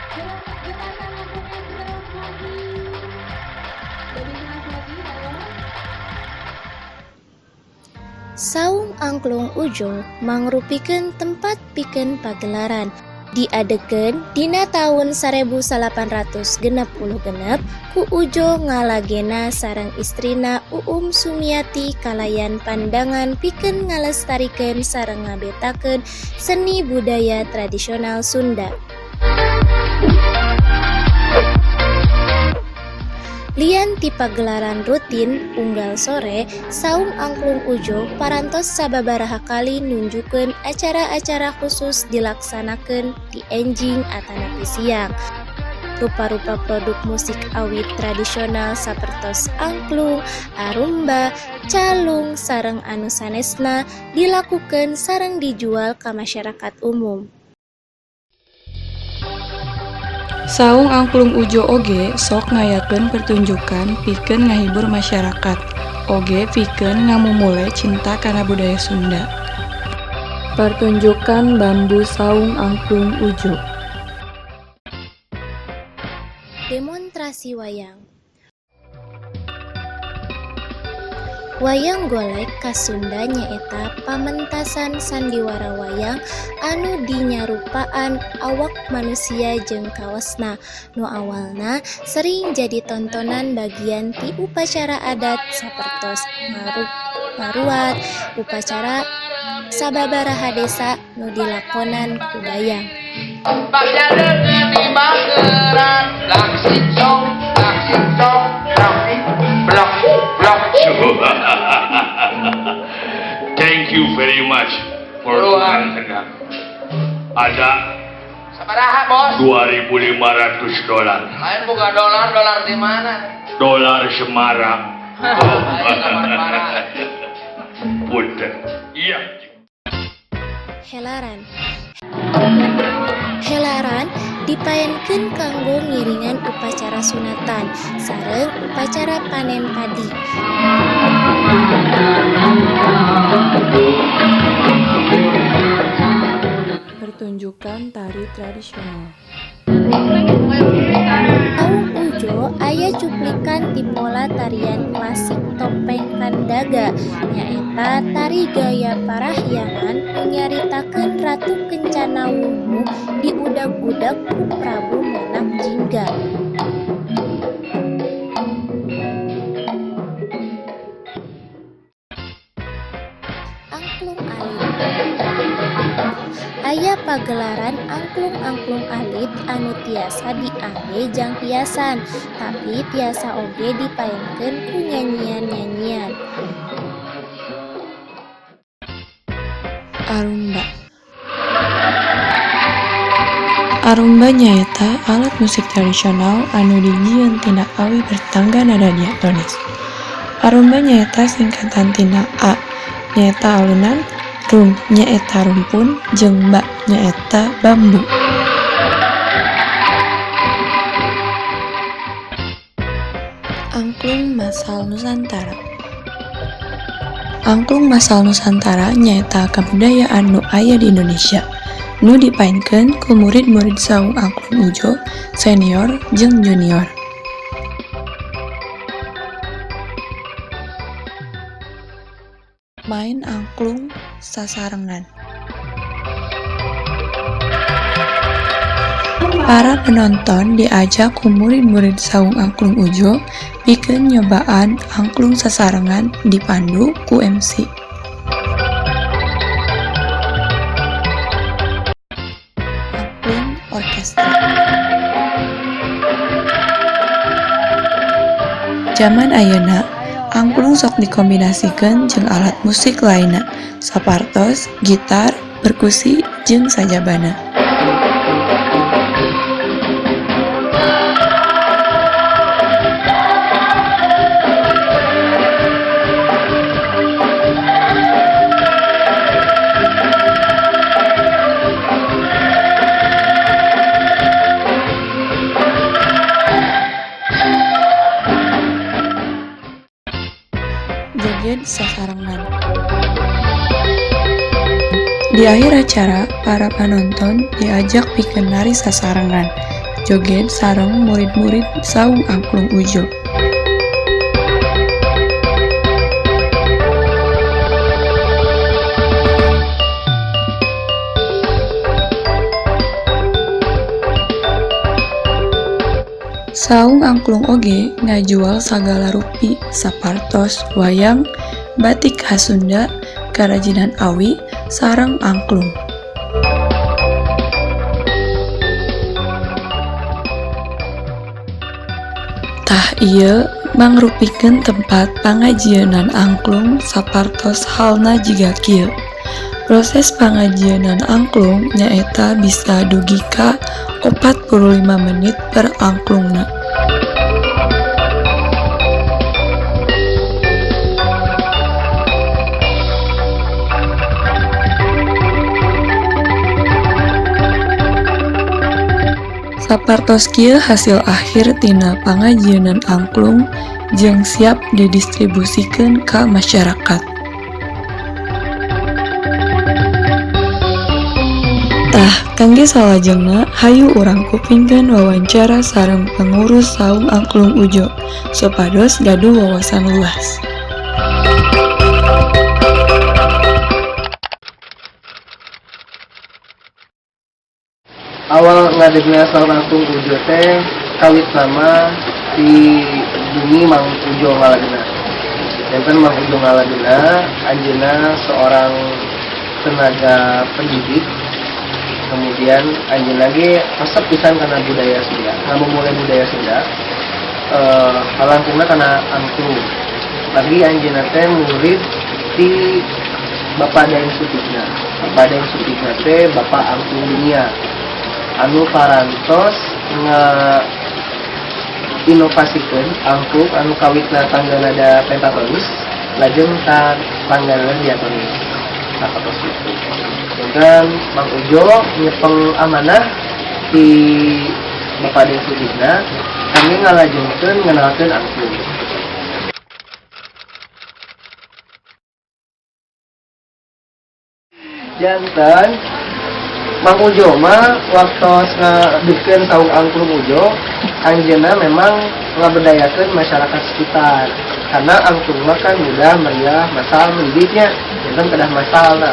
Gimana ngomongnya keras lagi? Lebih keras lagi, ayo. Saung Angklung Ujo mangrupikeun tempat pikeun pagelaran. Diadegeun dina taun 1866 ku Ujo Ngalagena sareng istrina Uum Sumiati kalayan pandangan pikeun ngalestarikeun sareng ngabetakeun seni budaya tradisional Sunda. Lian ti pagelaran rutin unggal sore, Saung Angklung Ujo parantos sababaraha kali nunjukkeun acara-acara khusus dilaksanakeun di enjing atanapi siang. Rupa-rupa produk musik awit tradisional sapertos angklung, arumba, calung sareng anu sanesna dilakukeun sareng dijual ka masyarakat umum. Saung Angklung Ujo oge sok ngayakeun pertunjukan pikeun ngahibur masyarakat, oge pikeun ngamumule cinta kana budaya Sunda. Pertunjukan Bambu Saung Angklung Ujo. Demonstrasi wayang. Wayang golek khas Sunda nyaeta pamentasan sandiwara wayang anu dinyarupaan awak manusia jeung kaosna, nu awalna sering jadi tontonan bagian ti upacara adat sapertos ngaruat, upacara sababaraha desa nu dilakonan ku dayang. Bagja deungeun di bageran, laksin song, laksin song, blok, blok, blok. Thank you very much for Buruan. Tukang kendang. Ada Sabaraha, Bos? 2.500 dolar. Lain bukan dolar, dolar di mana? Dolar Semarang. Lain Semarang. Punten. Iya. Helaran. Helaran dipaenkeun kanggo ngiringan upacara sunatan sareng upacara panen padi. Pertunjukan tari tradisional. Saung Ujo aya cuplikan ti pola tarian klasik Topeng Kandaga, nyaeta tari gaya Parahyangan nu nyaritakeun Ratu Kencana Wungu diudag-udag ku Prabu Menak Jingga. Angklung alit. Aya pagelaran angklung-angklung alit anu tiasa diangge jang hiasan, tapi tiasa oge dipaenkeun ku nyanyian-nyanyian. Arumba. Arumba nyaeta alat musik tradisional anu dijieun tina awi bertangga nada diatonis. Arumba nyaeta singkatan tina A nyaeta alunan, rum nyaeta rumpun, jeung ba nyaeta bambu. Angklung Masal Nusantara. Angklung Masal Nusantara nyaeta kabudayaan nu aya di Indonesia, nu dipaenkeun ku murid-murid Saung Angklung Ujo senior jeung junior. Main angklung sasarengan. Para penonton diajak ku murid-murid Saung Angklung Ujo pikeun nyobaan angklung sasarengan dipandu ku MC. Angklung Orkestra. Jaman ayeuna, angklung sok dikombinasikeun jeung alat musik lainna, sapartos gitar, perkusi, jeung sajabana. Joget sasarengan. Di akhir acara, para penonton diajak pikeun nari sasarengan Joged sareng murid-murid Saung Angklung Ujo. Saung Angklung oge ngajual sagala rupi sapartos wayang, batik khas Sunda, karajinan awi, sareng angklung. Tah ieu mangrupikeun tempat pangajieunan angklung sapartos halna jiga kieu. Proses pangajieunan angklung nyaeta bisa dugi ka 45 menit per angklungna. Sapartos kieu hasil akhir tina pangajieunan angklung jeung siap didistribusikeun ka masyarakat. Tah, kangge salajengna hayu urang kupingkeun wawancara sareng pengurus Saung Angklung Ujo supados gaduh wawasan luas. Awal ngadegna Saung Angklung Ujo teh kawit nama di bumi Mang Ujo Ngalagena. Janten Mang Ujo Ngalagena anjeunna seorang tenaga pendidik, kemudian anjeunna ge resep pisan kana budaya Sunda, ngamumule budaya Sunda. Halangkungna kana angklung. Lagi anjeunna teh murid ti Bapak Daeng Soetigna. Bapak Daeng Soetigna teh Bapak Angklung Dunia anu parantos nge-inovasikeun angklung anu kawitna tangga nada pentatonis lajeng ka tangga nada diatonis. Sapertos kitu. Janten Mang Ujo nyepeng amanah ti Bapak Daeng Soetigna kami ngalajengkeun ngenalkeun angklung. Janten Mang Ujo mah waktos ngadeukkeun Saung Angklung Ujo, anjeunna memang ngabedayakeun masyarakat sekitar. Karena angklung mah kan mudah, meriah, masal mendidiknya, janten kedah masalna.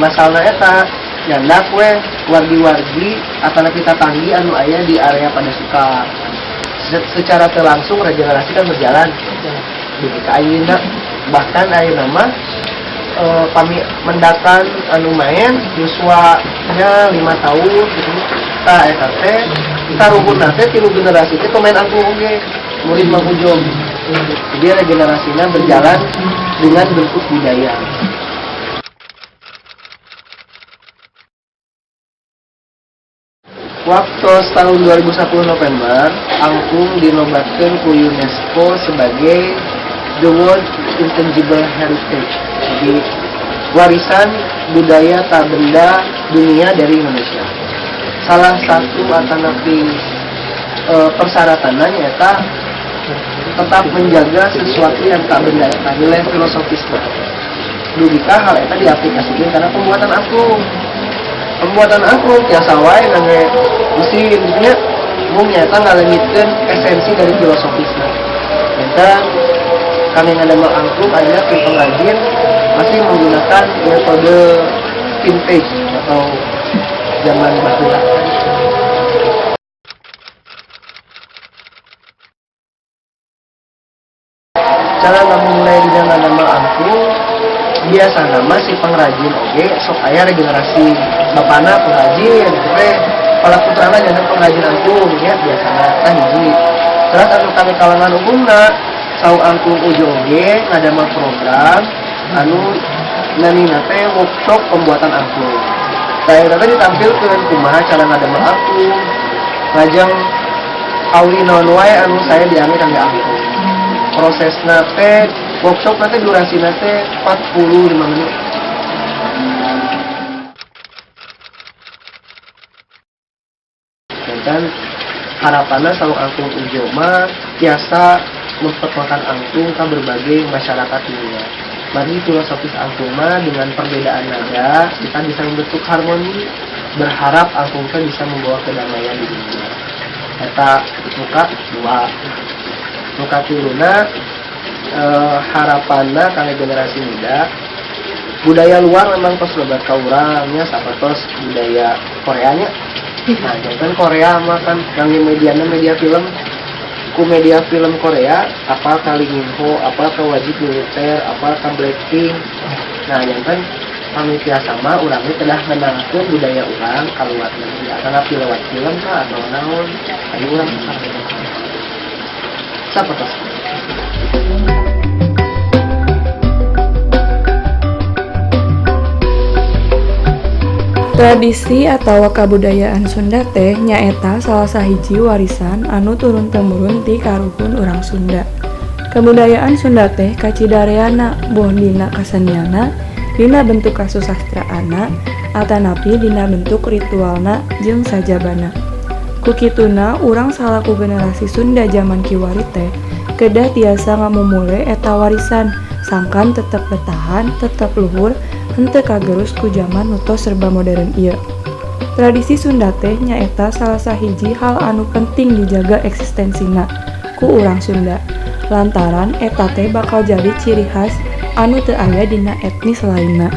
Masalna eta nyandak we wargi-wargi atanapi tatanggi anu aya di area Padasuka. Secara teu langsung regenerasi kan berjalan. Dugi ka ayeuna, bahkan ayeuna mah pami mendakan anu main yuswanya 5 tahun gitu. Tah eta teh karuhunna teh 3 generasi teh pemain angklung oge, murid Mang Ujo. Jadi regenerasinya berjalan dengan bentuk budaya. Waktu tahun 2010 November, angklung dinobatkan ku UNESCO sebagai The World Intangible Heritage. Jadi warisan budaya tak benda dunia dari Indonesia. Salah satu atanapi persyaratannya nyata tetap menjaga sesuatu yang tak benda, nilai filosofisnya. Dugi ka hal eta diaplikasikan karena pembuatan angklung. Pembuatan angklung tiasa wae ngangge mesin gitu nya, mung nyata ngaleungitkeun esensi dari filosofisnya. Janten kami ngadamel angklung ayeuna ti pengrajin masih menggunakan metode vintage atau zaman baheula. Cara ngamumule dina ngadamel angklung biasana mah si pengrajin oge sok aya regenerasi bapana pengrajin gitu teh, para putrana janten pengrajin angklung nya biasana tah hiji. Terus anu kami kalangan umumna Saung Angklung Ujo oge ngadamel program anu namina teh workshop pembuatan angklung. Tah eta teh ditampilkeun kumaha cara ngadamel angklung, lajeng awi naon wae anu saya diambil kangge angklung. Prosesna teh workshop na teh durasina teh 45 menit. Dan harapanna Saung Angklung Ujo mah tiasa memperkenalkan angklung ke berbagai masyarakat dunia. Mari filosofis angklung mah dengan perbedaan nada kita bisa membentuk harmoni, berharap angklung teh bisa membawa kedamaian di dunia. Eta nu kadua. Nu katiluna, harapanna kangge generasi muda, budaya luar memang tos loba ka urang nya, sapertos budaya Koreanya. Nah, janten Korea mah kan kangge mediana media film. Ku media film Korea apal ka Lee Min Ho, apal ka Wajib Militer, apal ka Blackpink. Nah, janten kami tiasa mah urang teh kedah menangkeun budaya urang ka luar negeri atau lewat film kah atau naon, ayo urang sapertos. Tradisi atawa kabudayaan Sunda teh nyaeta salah sahiji warisan anu turun temurun ti karuhun urang Sunda. Kabudayaan Sunda teh kacidareana boh dina kasenianna, dina bentuk kasusastraanna, atanapi dina bentuk ritualna jeung sajabana. Ku kituna urang salaku generasi Sunda jaman kiwari teh kedah tiasa ngamumule eta warisan sangkan tetep bertahan, tetep luhur, henteu kagerus ku jaman nu tos serba modern ieu. Tradisi Sunda teh nyaeta salah sahiji hal anu penting dijaga eksistensina ku urang Sunda, lantaran eta teh bakal jadi ciri khas anu teu aya dina etnis lainna.